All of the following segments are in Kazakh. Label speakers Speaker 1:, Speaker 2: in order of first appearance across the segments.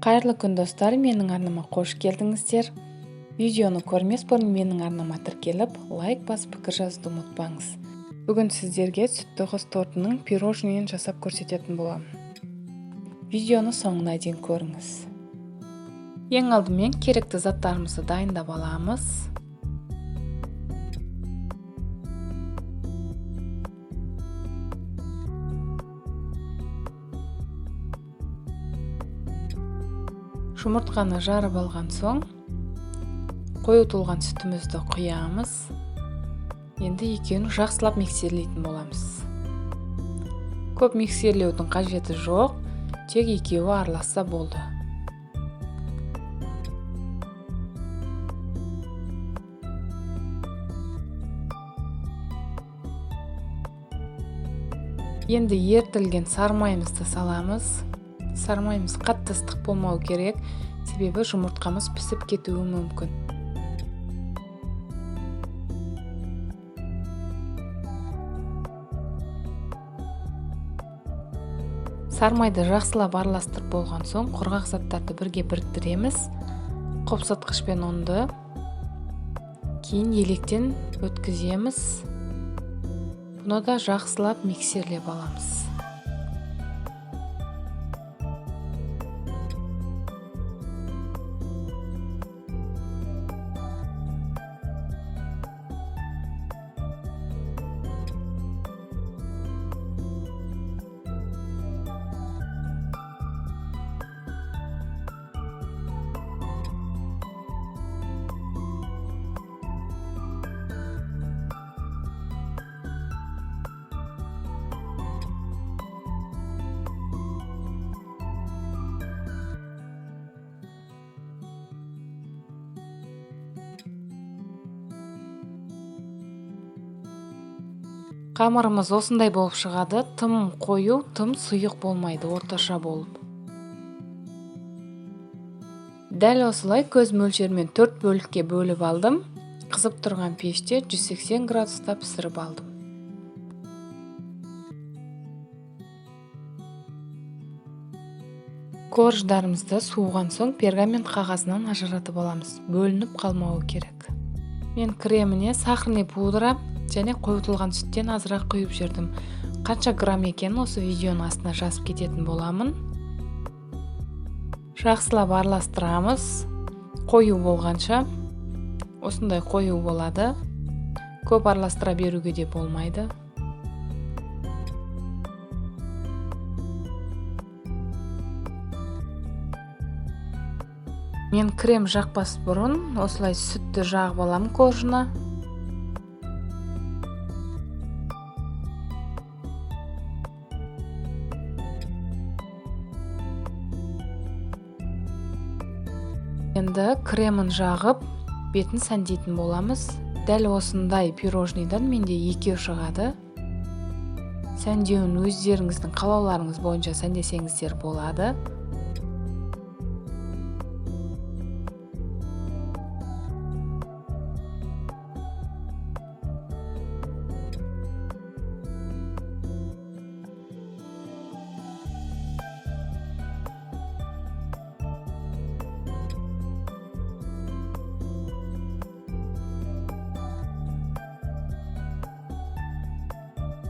Speaker 1: Қайырлы күн, достар! Менің арнама қош келдіңіздер. Видеоны көрмес бұрын менің арнама тіркеліп, лайк басып, пікір жазуды ұмытпаңыз. Бүгін сіздерге сүтті қыз тортының пирожныйын жасап көрсететін боламын. Видеоны соңына дейін көріңіз. Ең алдымен керекті заттарымызды дайындап аламыз. Жұмыртқаны жарып алған соң қойытылған сүтімізді құямыз. Енді екеуін жақсылап миксерлейтін боламыз. Көп миксерлеудің қажеті жоқ, тек екеуі араласса болды. Енді ерітілген сарымайымызды саламыз. Сарымайымыз қатты ыстық болмау керек, себебі жұмыртқамыз пісіп кетуі мүмкін. Сарымайды жақсылап араластырып болған соң құрғақ заттарды бірге біріктіреміз. Қопсытқышпен ұнды кейін електен өткіземіз. Бұны да жақсылап миксерлеп аламыз. Қамырымыз осындай болып шығады, тым қою, тым сұйық болмайды, орташа болып. Дәл осылай көз мөлшерімен 4 бөлікке бөліп алдым. Қызып тұрған пеште 180 градуста пісіріп алдым. Корждарымызды суыған соң пергамент қағазынан ажыратып аламыз. Бөлініп қалмауы керек. Мен креміне сахарный пудра және қойытылған сүттен азырақ құйып жібердім. Қанша грамм екенін осы видеоның астына жазып кететін боламын. Жақсылап араластырамыз. Қою болғанша. Осындай қою болады. Көп араластыра беруге де болмайды. Мен крем жақпас бұрын осылай сүтті жағып аламын коржына. Енді кремін жағып, бетін сәндейтін боламыз. Дәл осындай пирожныйдан менде екеу шығады. Сәндеуін өздеріңіздің қалауларыңыз бойынша сәндесеңіздер болады.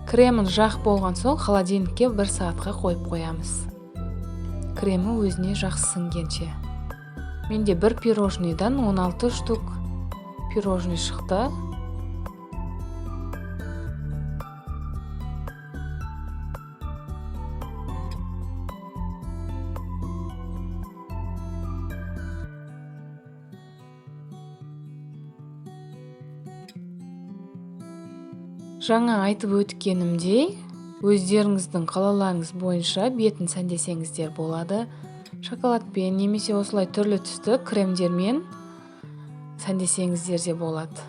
Speaker 1: Кремін жақ болған соң холодильникке 1 сағатқа қойып қоямыз. Кремі өзіне жақсы сіңгенше. Менде бір пирожныйдан 16 штук пирожный шықты. Жаңа айтып өткенімдей, өздеріңіздің қалауларыңыз бойынша бетін сәндесеңіздер болады. Шоколадпен немесе осылай түрлі түсті кремдермен сәндесеңіздер де болады.